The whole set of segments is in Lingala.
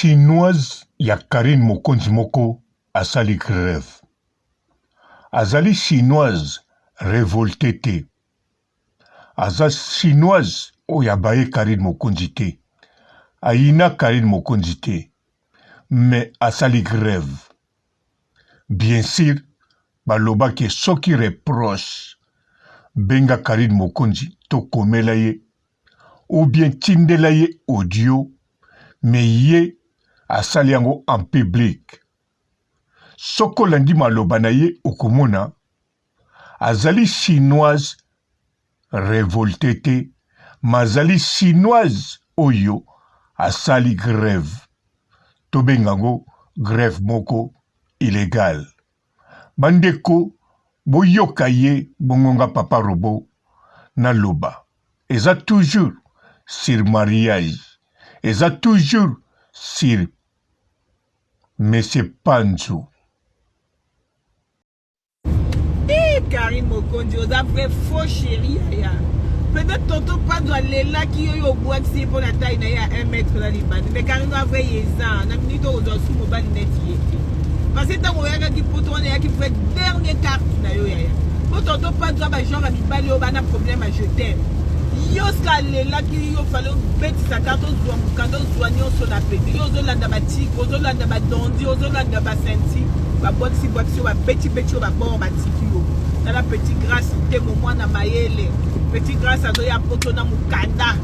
Chinoise ya Carine Mokonzi moko asali grève. Azali chinoise revolte te. Aza chinoise oyo abaye Carine Mokonzi te. Ayina Carine Mokonzi te. Mais asali grève. Bien sur baloba ke soki reproche benga Carine Mokonzi to komela ye ou bien tindela ye audio mais ye asali yango en public. Soki olandi maloba na ye okomona azali chinoise revolte te mais azali chinoise oyo asali grève tobenga yango grève moko illegale. Bandeko boyoka ye bongo nga papa robot naloba eza toujours sur mariage eza toujours sur monsieur Panzu. Eh, Karine Mokonzi oza vrai faux chéri yaya peut-être tonton Panzo alelaki yo yo obwakisi ye mpo na taille na ye ya 1 mètre na libandi mais Karine oza vrai yeza na minute oyo ozwa su mobali neti ye te parce que ntango oyakaki poto wana eyaki vrai dernier carte na yo yaya mpo tonton Panzo ba genre ya mibali oyo bana problème ya je t'aime yo ska alelaki yo fale obetisa carte ozwa mokanda ozwa nyonso na pete yo ozolanda batike ozolanda badondi ozolanda basenti babwakisi bwakisi yo babeti beti yo babord batiki yo tala petit grace temo mwana mayele petit grace azoya poto na mokanda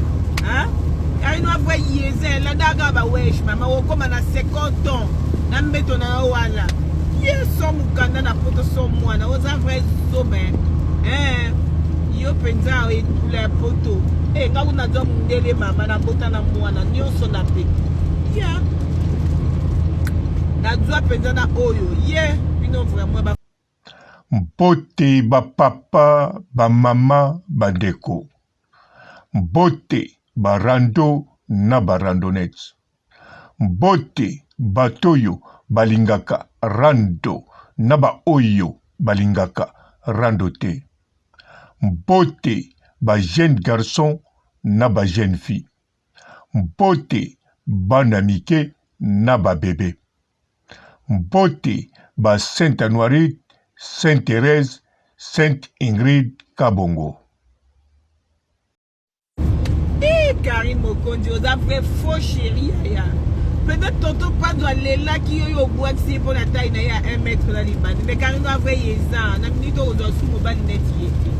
karino avrai yeze landaka bawesh mama okoma na 50 ans na mbeto na yo wana ye so mokanda na poto so mwana oza vrai zoba eh yo mpenza etula ya poto e nga kuna nazwa mondele mama nabota na mwana nyonso na pete ya nazwa mpenza na oyo ye bino vraiment ba Mbote ba papa, ba mama, ba ndeko. Mbote ba rando na ba randonnettes. Mbote bato oyo balingaka rando na ba oyo balingaka rando te. Mbote ba jeunes garçons na ba jeunes filles. Mbote bana mike na ba bebe. Mbote ba Saint Anuarite, Saint Therèse, Sainte Ingrid Kabongo. Eh, Karine Mokonzi oza vrai faux chéri yaya peut-être tonton Panzo alelaki yo yo obwakisi ye mpo na taille na ye ya 1 mètre na libandi mais Karine oza vrai yeza na minute oyo ozwa su mobali neti ye te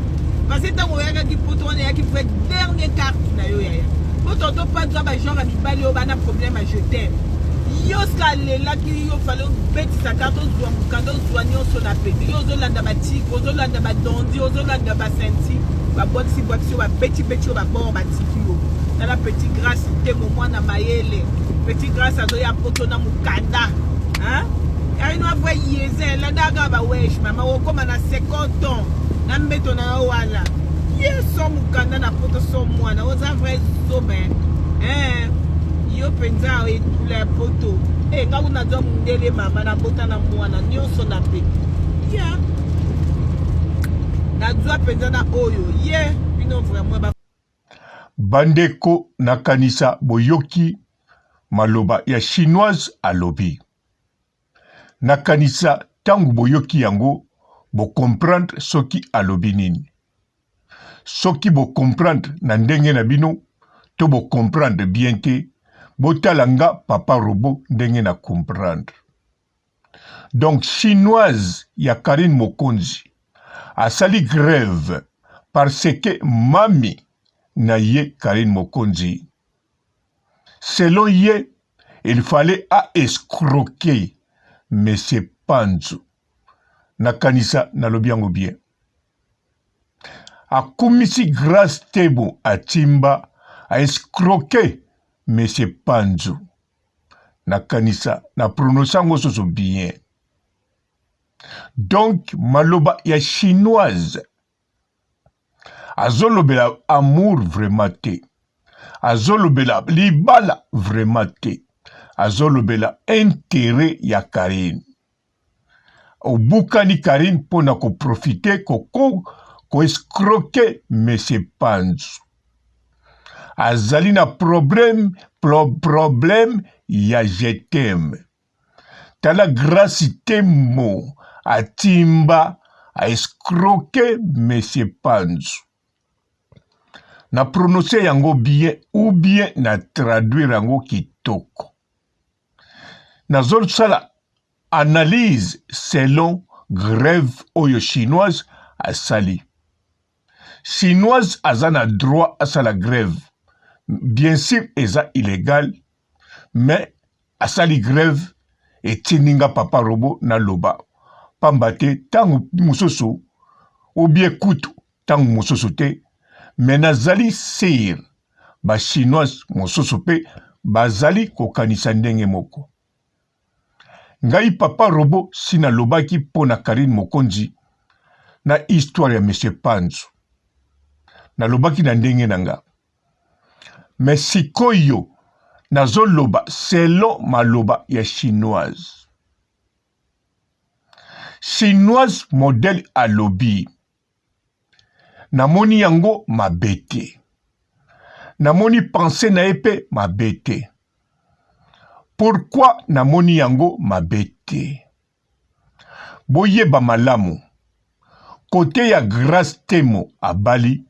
parce que ntango oyakaki poto wana eyaki vrai dernier carte na yo yaya mpo tonton Panzo ba genre ya mibali oyo bana problème ya je t'aime yo ska alelaki yo fale obetisa carte ozwa mokanda ozwa nyonso na pete yo ozolanda batike ozolanda badondi ozolanda basenti babwakisi bwakisi yo babeti beti yo babord batiki yo tala petit grace temo mwana mayele petit grace azoya poto na mokanda karino avrai yeze landaka bawesh mama okoma na 50 ans na mbeto na yo wana ye so mokanda na poto so mwana oza vrai zoba eh yo mpenza etula ya poto e nga kuna nazwa mondele mama nabota na mwana nyonso na pete ya nazwa mpenza na oyo ye bino vraiment ba Bandeko nakanisa boyoki maloba ya chinoise alobi. Nakanisa tangu boyoki yango bo comprendre soki alobi nini. Soki bo comprendre na ndenge na bino to bo comprendre bien te, botala nga papa robot ndenge na comprendre. Donc chinoise ya Carine Mokonzi asali grève parce que mami na ye Carine Mokonzi selon ye il fallait a escroquer monsieur Panzu. Nakanisa nalobi yango bien. Akumisi Grace Temo atimba a escroquer monsieur Panzu. Nakanisa na prononce yango soso bien. Donc maloba ya chinoise azolobela amour vraiment te, azolobela libala vraiment te, azolobela interet ya Carine. Obukani Carine mpo na koprofite koescroke monsieur Panzu. Azali na problème, problème. ya je t'aime. Tala Grace Temo atimba a escroquer monsieur Panzu. Na prononcer yango bien ou bien na traduire yango kitoko. Nazosala analyse selon grève oyo chinoise asali. Chinoise aza na droit asala grève. Bien sûr eza illégal mais asali grève etindi nga papa robot naloba pamba te ntango mosusu ou bien kutu ntango mosusu te mais nazali sire ba chinoise mosusu mpe bazali kokanisa ndenge moko. Ngai papa robot si nalobaki mpo na Carine Mokonzi na histoire ya monsieur Panzu nalobaki na ndenge na nga mais sikoyo nazoloba selon maloba ya chinoise. Chinoise modèle alobi Namoni yango mabe te. Namoni pensee na ye pe mabe te. Pourquoi namoni yango mabe te? Boyeba malamu, cote ya Grace Temo abali,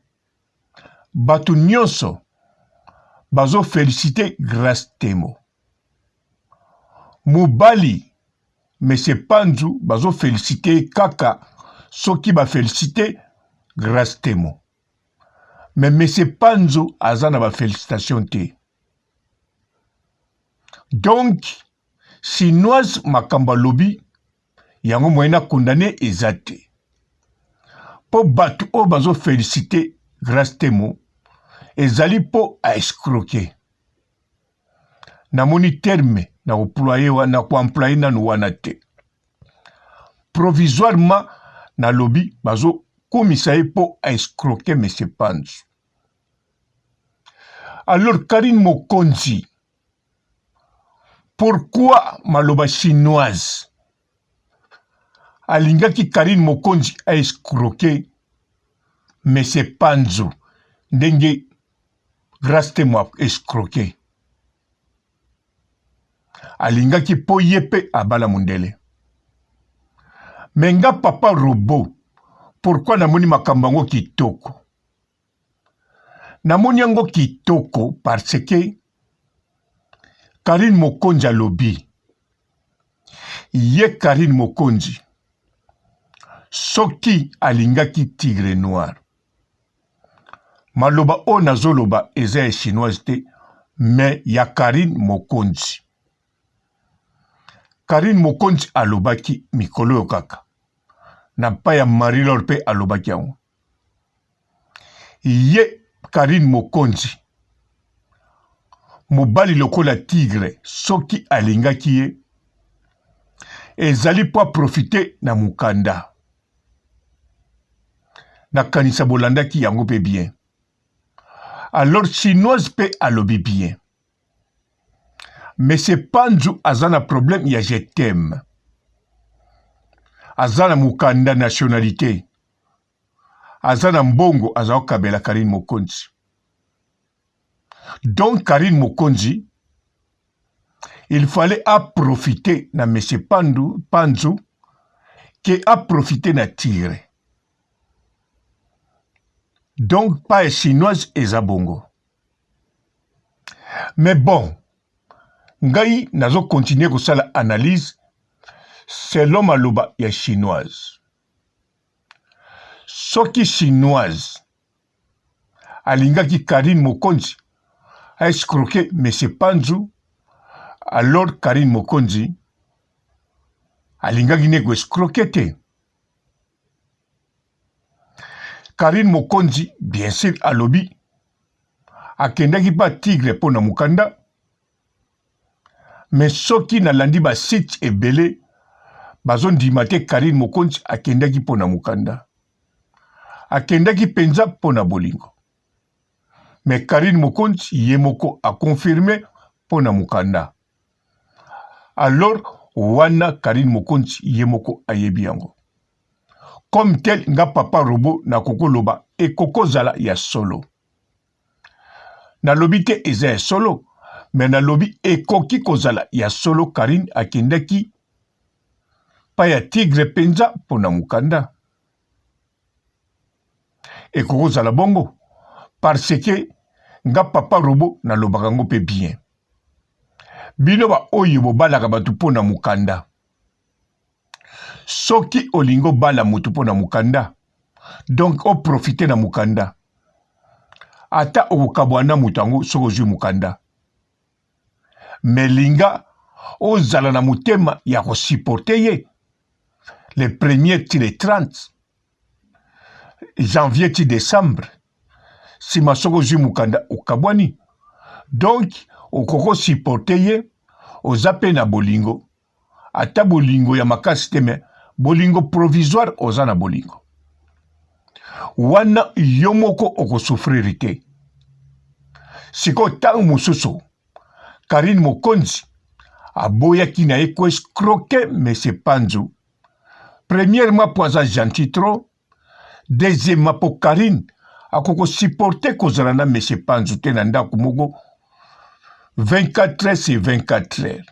batu nionso bazo feliciter Grace Temo. Mobali monsieur Panzu bazo feliciter ye kaka soki ba feliciter Grace Temo. Mais monsieur Panzu aza na ba felicitations te. Donc chinoise makambo alobi yango moyen na condamner eza te. Po batu oyo bazo feliciter Grace Temo ezali po a escroquer. Namoni terme na koploye na koemploye nanu wana te. Provisoirement nalobi bazokumisa ye mpo a escroquer monsieur Panzu. Alors Carine Mokonzi, pourquoi maloba chinoise alingaki Carine Mokonzi a escroquer monsieur Panzu ndenge Grace Temo a escroquer? Alingaki po ye pe abala mundele. Mais nga papa robot pourquoi namoni makambo yango kitoko? Namoni yango kitoko parce que Carine Mokonzi alobi ye Carine Mokonzi soki alingaki Tigre Noir Maloba oyo nazoloba eza ya chinoise te mais ya Carine Mokonzi. Carine Mokonzi alobaki mikolo oyo kaka na pa ya Marie Laure pe alobaki yango. Ye Carine Mokonzi mobali lokola tigre soki alingaki ye ezali po aprofite na mokanda. Nakanisa bolandaki yango pe bien. Alors chinoise pe alobi bien. Monsieur Panzu aza na problème ya je t'aime. Aza na mukanda nationalité. Aza na mbongo aza kokabela Carine Mokonzi. Donc Carine Mokonzi il fallait a profiter na monsieur Pandu, Panzu que a profiter na tigre. Donc pas chinoise eza bongo. Mais bon, ngai nazo continuer kosala analyse selon maloba ya chinoise. Soki chinoise alingaki Carine Mokonzi a escroquer monsieur Panzu, alors Carine Mokonzi alingaki ne ko escroquer te. Carine Mokonzi bien sûr alobi akendaki pa Tigre mpo na mokanda, mais soki nalandi ba sites ebele bazondima te Carine Mokonzi akendaki mpo na mokanda. Akendaki penza mpo na bolingo. Mais Carine Mokonzi ye moko a confirme mpo na mokanda. Alors wana Carine Mokonzi ye moko ayebi yango. Comme tel nga papa robot nakokoloba ekokozala ya solo. Nalobi te eza ya solo, Me nalobi ekoki kozala ya solo Carine akendaki pa ya Tigre penza pona mukanda. Ekoki kozala bongo parce que nga papa robot nalobaka ngo pe bien. Bino ba oyo bobalaka bato pona mukanda. Soki olingi obala mutu pona mukanda donc o profiter na mukanda. Ata okokabwana na mutu yango soki ozui mukanda. Mais linga ozala na motema ya ko supporter ye le premier ti le 30 janvier ti decembre sima soki ozui mukanda okabwani donc okoki ko supporter ye oza pe na bolingo ata bolingo ya makasi te mais bolingo provisoire oza na bolingo wana yo moko okosouffrir te sikoyo ntango mosusu Karine Mokonzi aboyaki na ye koescroke monsieur Panzu premièrement mpo aza gentil trop deuxièmement mpo Karine akokosupporte kozala na monsieur Panzu te na ndako moko 24 heures sur 24 heures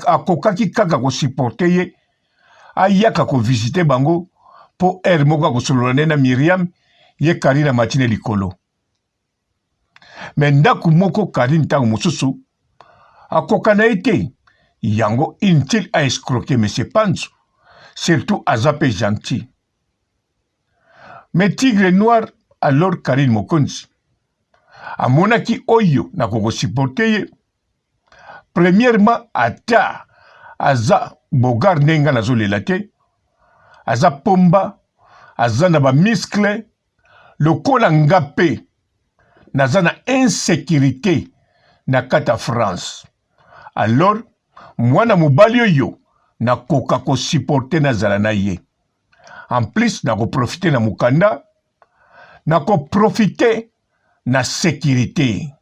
akokaki kaka kosupporte ye ayaka kovisite bango mpo heure moko akosolola nde na Miriam ye Karine amati na likolo me ndako moko Karine ntango mosusu akoka na ye te yango inutile a escroquer monsieur Panzu surtout aza mpe gentil me tigre noir alors Karine Mokonzi amonaki oyo nakokosupporte ye premièrement ata aza bogar ndenge ngai nazolela te aza pomba aza na bamiscle lokola nga mpe naza na insécurité na kati ya france alors mwana mobali oyo nakoka kosupporte nazala na ye en plus nakoprofite na mokanda nakoprofite na securite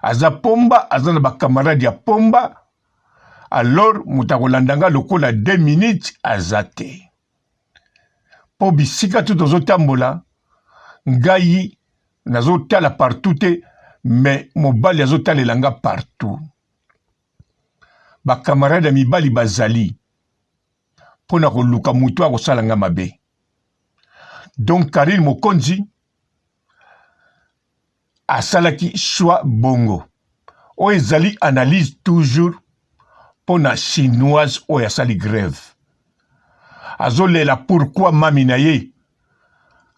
aza pomba aza na bacamarade ya pomba alors moto akolanda nga lokola 2 minutes aza te mpo bisika tu tozotambola ngai nazotala partout te me mobali azotalela nga partout bacamarade ya mibali bazali mpo na koluka moto akosala nga mabe donc Karine Mokonzi asalaki choix bongo oyo ezali analyse toujours mpo na chinoise oyo asali grève azolela pourquoi mami na ye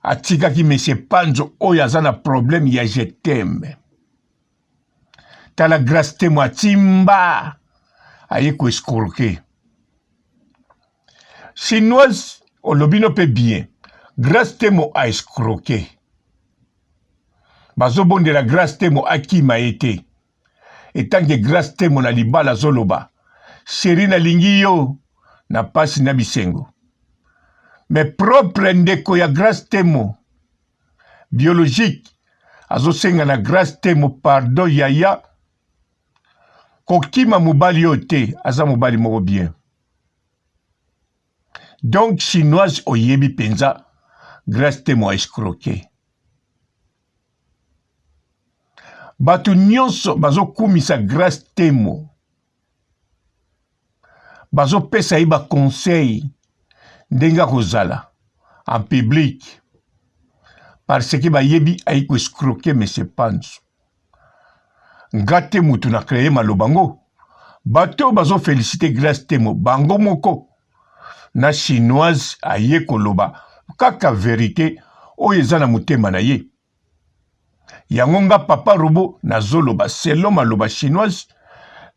atikaki monsieur Panzo oyo aza na problème ya je t'aime tala Grace Temo atimba aye ko escroquer chinoise olobi no mpe bien Grace Temo a escroquer bazobondela Grace Temo akima ye te etanke Grace Temo na libala azoloba sheri nalingi yo na pasi na bisengo me propre ndeko ya Grace Temo biologique azosenga na Grace Temo pardon yaya kokima mobali oyo te aza mobali moko bien donc chinoise oyebi mpenza Grace Temo a escroquer bato nyonso bazokumisa Grace Temo bazopesa ye baconseil ndenge akozala en public parce que bayebi ayi koescroke monsieur Panzu nga te mutu na cree maloba ngo bato oyo bazofelicite Grace Temo bango moko na chinoise aye koloba kaka verite oyo eza na motema na ye yango nga papa robo nazoloba selon maloba chinoise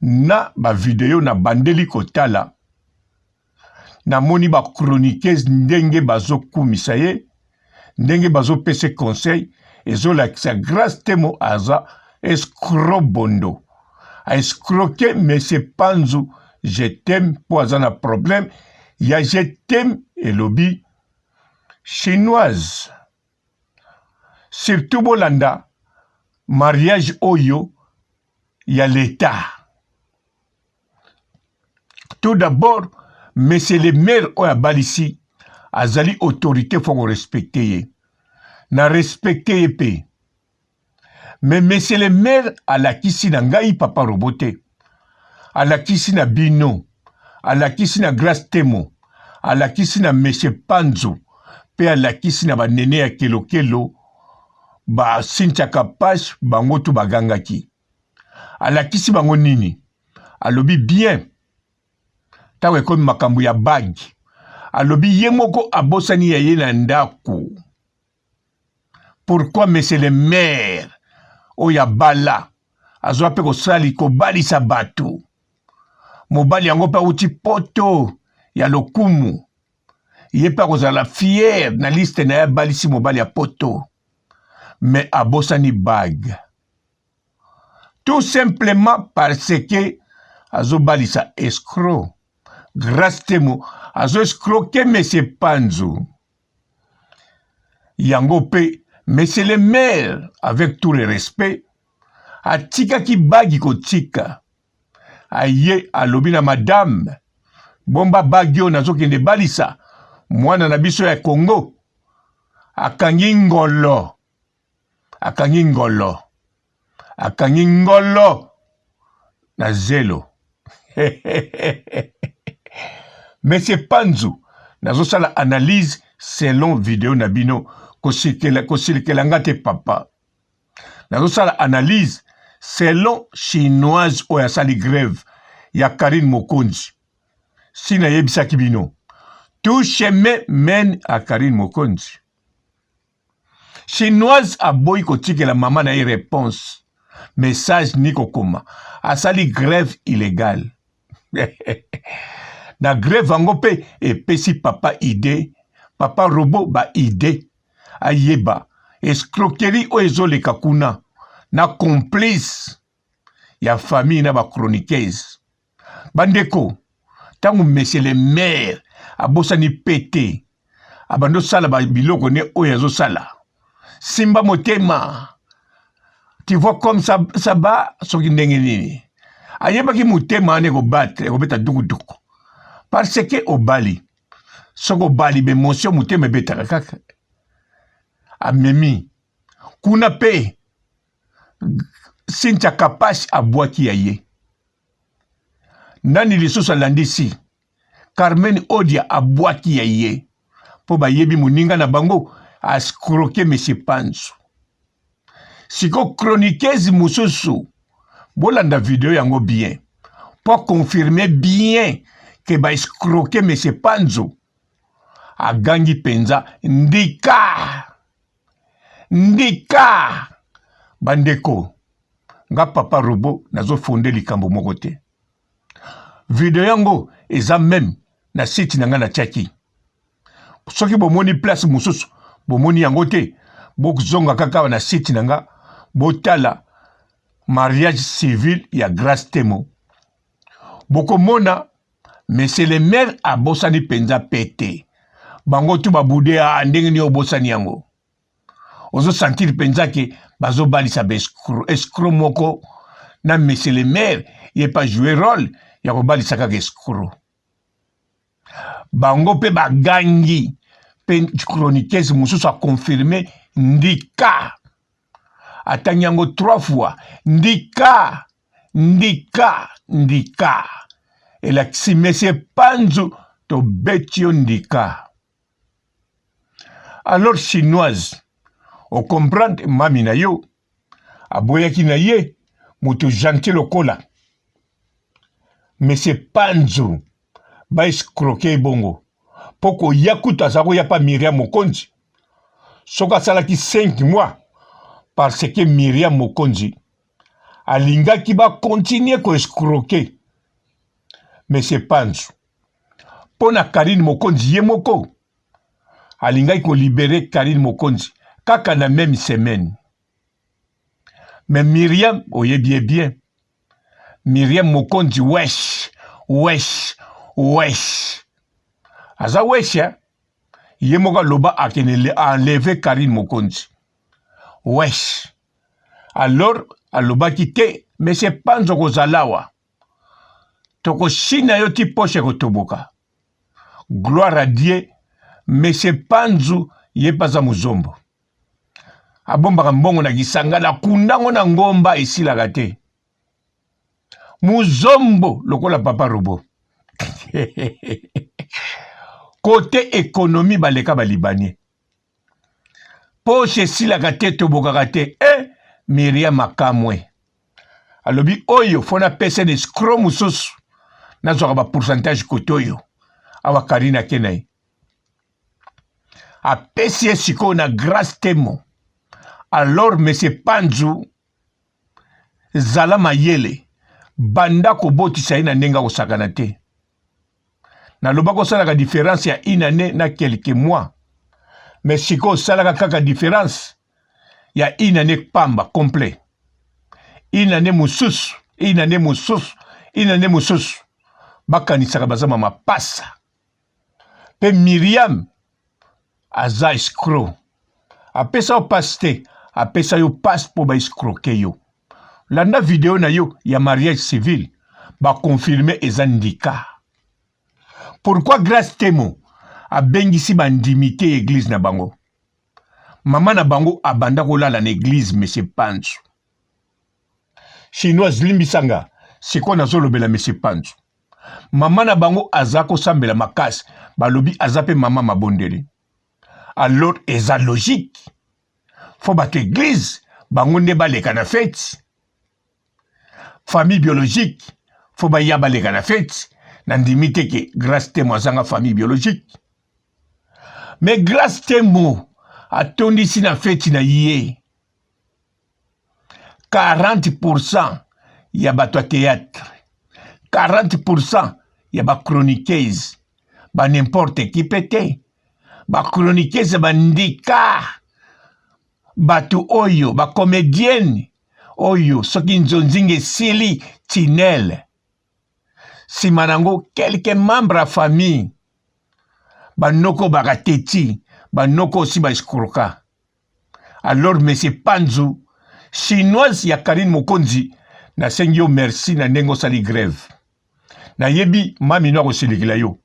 na bavideo na bandeli kotala namoni ba chroniqueuse ndenge bazokumisa ye ndenge bazopesa conseil ezolakisa Grace Temo aza escroc bondo aescroke monsieur Panzu je t'aime mpo aza na problème ya je t'aime elobi chinoise surtout bolanda mariage oyo ya l'etat tout d'abord monsieur le maire oyo abalisi azali autorité fo korespecte ye na respecte ye mpe. Mais monsieur le maire alakisi na ngai papa robot te. Alakisi na bino, alakisi na Grace Temo, alakisi na monsieur Panzu, pe alakisi na ba nene ya kelokelo, ba Cynthia Kapash, bango tout bagangaki. Alakisi bango nini? Alobi bien ntango ekomi makambo ya bague, alobi ye moko abosani ya ye na ndako. Pourquoi monsieur le maire oyo abala azwa mpe kosali kobalisa bato mobali yango mpe awuti poto ya lokumu ye mpe akozala fier na liste na ye abalisi mobali ya poto mais abosani bague tout simplement parce que azobalisa escroc Grace Temo azo escroquer monsieur Panzu yango mpe monsieur le maire avec tout le respect atikaki bagi kotika aye alobi na madame bomba bagi oyo nazokende balisa mwana na biso ya Congo akangi ngolo akangi ngolo akangi ngolo na zelo Monsieur Panzu nazosala analyse selon video na bino kosilikela kosilikela nga te papa nazosala analyse selon chinoise oyo asali grève ya Karine Mokonzi si nayebisaki bino tout chemin mène à Karine Mokonzi Chinoise aboyi kotikela mama na ye reponse, message ni kokoma. Asali grève illegale. na grève yango mpe epesi papa idee, papa robot ba idee ayeba escroquerie oyo ezoleka kuna na complice ya famille na ba chroniqueuse. Bandeko, ntango monsieur le maire abosani pete abandi osala biloko ne oyo azosala simba motema tu vois comme ça, ça bat soki ndenge nini ayebaki motema wana ekobatre ekobeta dukuduku parce que obali soki obali bemotion motema ebetaka kaka amemi kuna mpe Cynthia Kapash abwaki ya ye. Nani lisusu alandisi? Carmen Odia abwaki ya ye mpo bayebi moninga na bango ascroke Monsieur Panzu. Siko chroniqueuse mosusu bolanda video yango bien mpo confirmer bien ke ba escroke Monsieur Panzu agangi mpenza ndika Ndika! Bandeko, nga papa robot nazo fonde likambo moko te. Video yango eza meme na site na nga natiaki. Soki bomoni place mosusu bomoni yango te, bozonga kaka na site na nga botala mariage civil ya Grace Temo. Bokomona Monsieur le maire abosani penza pete. Bango tout ba bude ah ndenge nini obosani yango. Ozo sentir penza ke bazobalisa ba escroc, escroc moko na monsieur le maire ye pa jouer role ya kobalisa kaka escroc. Bango pe bagangi pe chroniqueuse mosusu a confirmer ndika atangi yango trois fois ndika Ndika ndika elakisi monsieur Panzu tobeti yo ndika. Alors chinoise o comprendre mami na yo aboyaki na ye moto gentil lokola monsieur Panzu ba escroquer ye bongo po koya kutu aza koya pa Miriam Mokonzi soki asalaki 5 mois parce que Miriam Mokonzi alingaki ba continuer ko escroquer monsieur Panzu mpo na Carine Mokonzi ye moko alingaki ko libérer Carine Mokonzi kaka na même semaine mais Myriam oyebi ye bien Myriam Mokonzi wesh wesh wesh aza wesh hein? ye moko aloba akende enlever Carine Mokonzi wesh Alors alobaki te monsieur Panzo okozala awa tokosina yo ti poche ekotoboka. Gloire à Dieu monsieur Panzu ye mpe aza muzombo. Abombaka mbongo na Kisangani, akunda yango na ngomba esilaka te. Muzombo lokola papa robot. Kote ekonomi baleka ba libanais. Poche esilaka te, etobokaka te. Eh, Miriam akamwe. Alobi oyo fo napesa na escroc mosusu nazwaka ba pourcentage kote oyo. Awa Karine ake na ye. Apesi ye sikoyo na Grace Temo. Alors monsieur Panzu zala mayele banda kobotisa ye na ndenge akosakana te. Nalobaka osalaka difference ya une année na quelques mois mais sikoyo osalaka kaka difference ya une année pamba complet. Une année mosusu, une année mosusu, une année mosusu. Bakanisaka baza ma mapasa. Pe Miriam aza escroc. Apesa yo passe te, apesa yo passe po ba escroquer yo. Landa video na yo ya mariage civil, ba confirmer eza ndika. Pourquoi Grace Temo abengisi ba ndimi te eglise na bango? Mama na bango abanda kolala na eglise monsieur Panzu. Chinoise limbisa nga, sikoyo nazolobela monsieur Panzu. Mama na bango aza kosambela makasi, balobi aza pe mama mabondeli. Alors eza logique. Faut bato eglise bango nde baleka na feti. Famille biologique faut baya baleka na feti. Nandimi te ke Grace Temo azanga famille biologique. Mais Grace Temo atondisi na feti na ye 40% ya bato ya théâtre, 40% ya ba chroniqueuses, ba n'importe qui pe te, ba chroniqueuses ba ndika, bato oyo ba comedienne oyo soki nzonzinga esili tunnel nsima na yango quelques membres ya famille banoko bakateti banoko osi ba escroka Alors monsieur Panzu, chinoise ya Carine Mokonzi, nasengi yo merci na ndenge osali grève. Nayebi mami no akosilikela yo.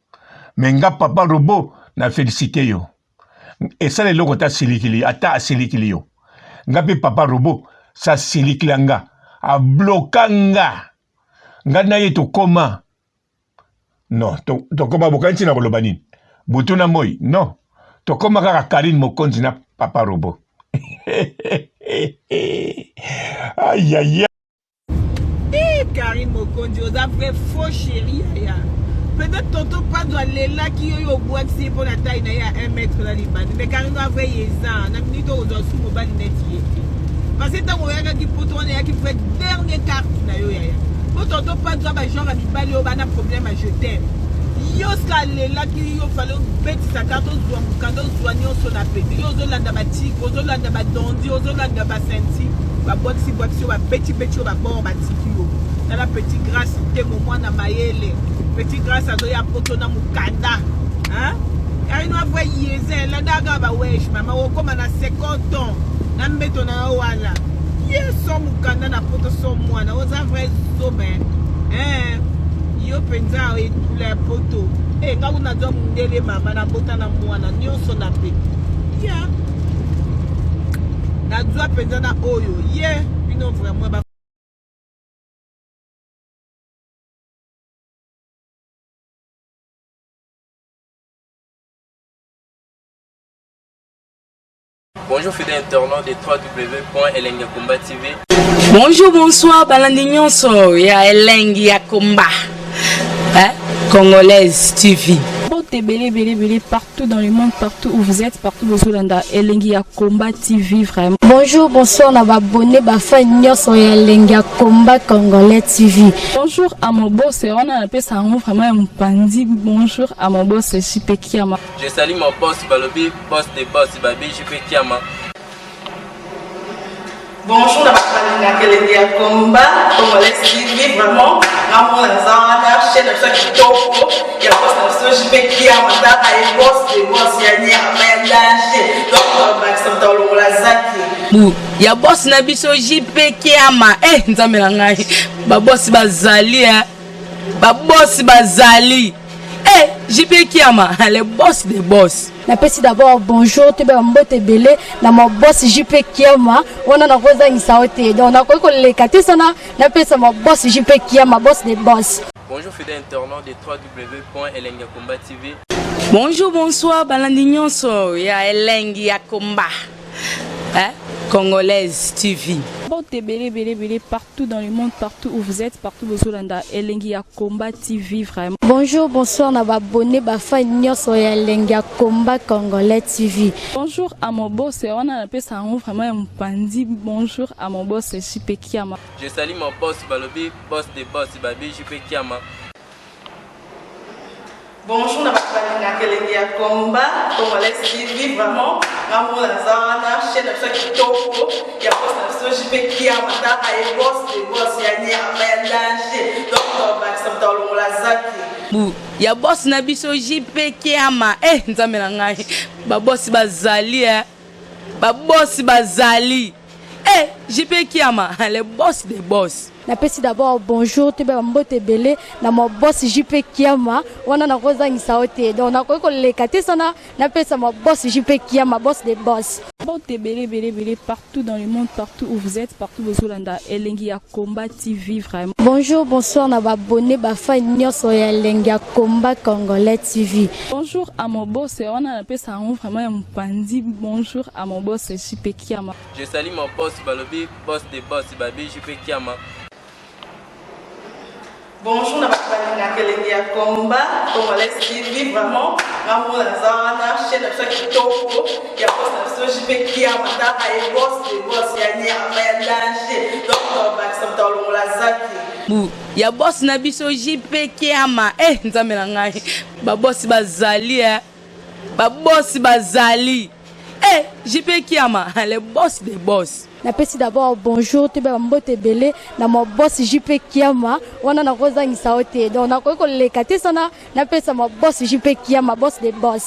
Mais nga papa robot na felicite yo. Esala eloko ata asilikili, ata asilikili yo. Nga pe papa robot sa silikila nga, abloka nga. Nga na ye tokoma Non, to, tokoma bokanisi na koloba nini? Butu na moi? Non. Tokoma kaka Karine Mokonzi na Papa Robot. Aïe aïe. Eh, Karine Mokonzi, oza vrai faux chéri yaya. Peut-être tonton Panzo alelaki yo yo obwakisi ye mpo na taille na ye ya 1 mètre na libandi. Mais Karine oza vrai yeza na minute oyo ozwa su mobali neti ye te. Parce que ntango oyakaki poto wana eyaki vrai dernier carte na yo yaya. Po tonton Panzo ba genre ya mibali oyo bana problème ya je t'aime. Yo ska alelaki yo fallait obetisa carte ozwa mokanda ozwa nyonso na pete. Yo ozolanda ba tike, ozolanda ba dondi, ozolanda ba senti, babwakisi bwakisi yo babeti beti yo babord batiki yo. Tala petit Grace Temo mwana mayele. Petit Grace azoya poto na mokanda. Hein? Karine wa vrai yeze landa kaka ba wesh mama okoma na second ton na mbeto na yo wana ye so mokanda na poto so mwana oza vrai zoba hein yo mpenza etula ya poto e nga kuna nazwa mundele mama nabota na mwana nyonso na pe ya nazwa mpenza na oyo ye bino vraiment ba Bonjour fidèles internautes de www.elengiyakomba TV. Bonjour, bonsoir, balandi nyonso ya Elengi ya Komba. Hein? Congolaise TV. Mbote ebele ebele ebele partout dans le monde, partout où vous êtes, partout bozolanda Elengi ya Combat TV vraiment. Bonjour, bonsoir na ba abonné ba fan nyonso ya Elengi ya Combat Congolais TV. Bonjour à mon boss, wana napesa yango vraiment ya mopanzi. Bonjour à mon boss JP Kiama. Je salue mon boss balobi boss de boss babi JP Kiama. Bonjour na bato balingaka elengi ya combat congolais TV vraiment ngamona naza wana chaîne na biso ya kitoko ya boss na biso JP Kiama tala ye boss de boss ya nyama ya danger donc bakisa moto alongola zaki bu ya boss na biso JP Kiama eh nzambe na ngai ba boss bazali eh ba boss bazali eh. JP Kiama, le boss des boss. Napesi d'abord bonjour toyeba mbote ebele na ma boss JP Kiama wana nakozangisa yo te donc nakoki koleka te sana napesa ma boss JP Kiama boss des boss. Bonjour fidèles internautes de www.elengiyakomba TV. Bonjour, bonsoir, balandi nyonso ya Elengi ya Komba. Hein? Congolaise TV. Mbote ebele ebele ebele partout dans le monde, partout où vous êtes, partout bozolanda Elengi ya Combat TV vraiment. Bonjour, bonsoir na ba abonné ba fan nyonso ya Elengi ya Combat Congolais TV. Bonjour à mon boss, wana napesa yango vraiment ya mopanzi. Bonjour à mon boss JP Kiama. Je salue mon boss Balobi, boss des boss Babi JP Kiama. Bonjour na bato balingaka elengi ya combat congolais TV vraiment nga mona naza wana chaîne na biso ya kitoko ya boss na biso JP Kiama taka ye boss de boss ya nyama ya danger donc tobakisa moto alongola zaki Bu ya boss na biso JP Kiama eh nzambe na ngai ba boss bazali eh ba boss bazali eh JP Kiama le boss des boss. Napesi d'abord bonjour toyeba mbote ebele na ma boss JP Kiama wana nakozangisa yo te donc nakoki koleka te sana napesa ma boss JP Kiama boss des boss. Mbote ebele ebele ebele partout dans le monde, partout où vous êtes, partout bozolanda Elengi ya Combat TV vraiment. Bonjour, bonsoir na ba abonné ba fan nyonso ya Elengi ya Combat Congolais TV. Bonjour à mon boss, wana napesa yango vraiment ya mopanzi. Bonjour à mon boss JP Kiama. Je salue mon boss Balobi, boss des boss Babi JP Kiama. Bonjour na bato balingaka elengi ya combat congolais TV vraiment nga mona naza wana chaîne na biso ya kitoko ya boss na biso JP Kiama taka ye boss de boss ya nyama ya danger donc tobakisa moto alongola zaki Bu ya boss na biso JP Kiama eh nzambe na ngai ba boss bazali eh ba boss bazali eh JP Kiama le boss des boss. Napesi d'abord bonjour toyeba mbote ebele na ma boss JP Kiama wana nakozangisa yo te donc nakoki koleka te sana napesa ma boss JP Kiama boss des boss.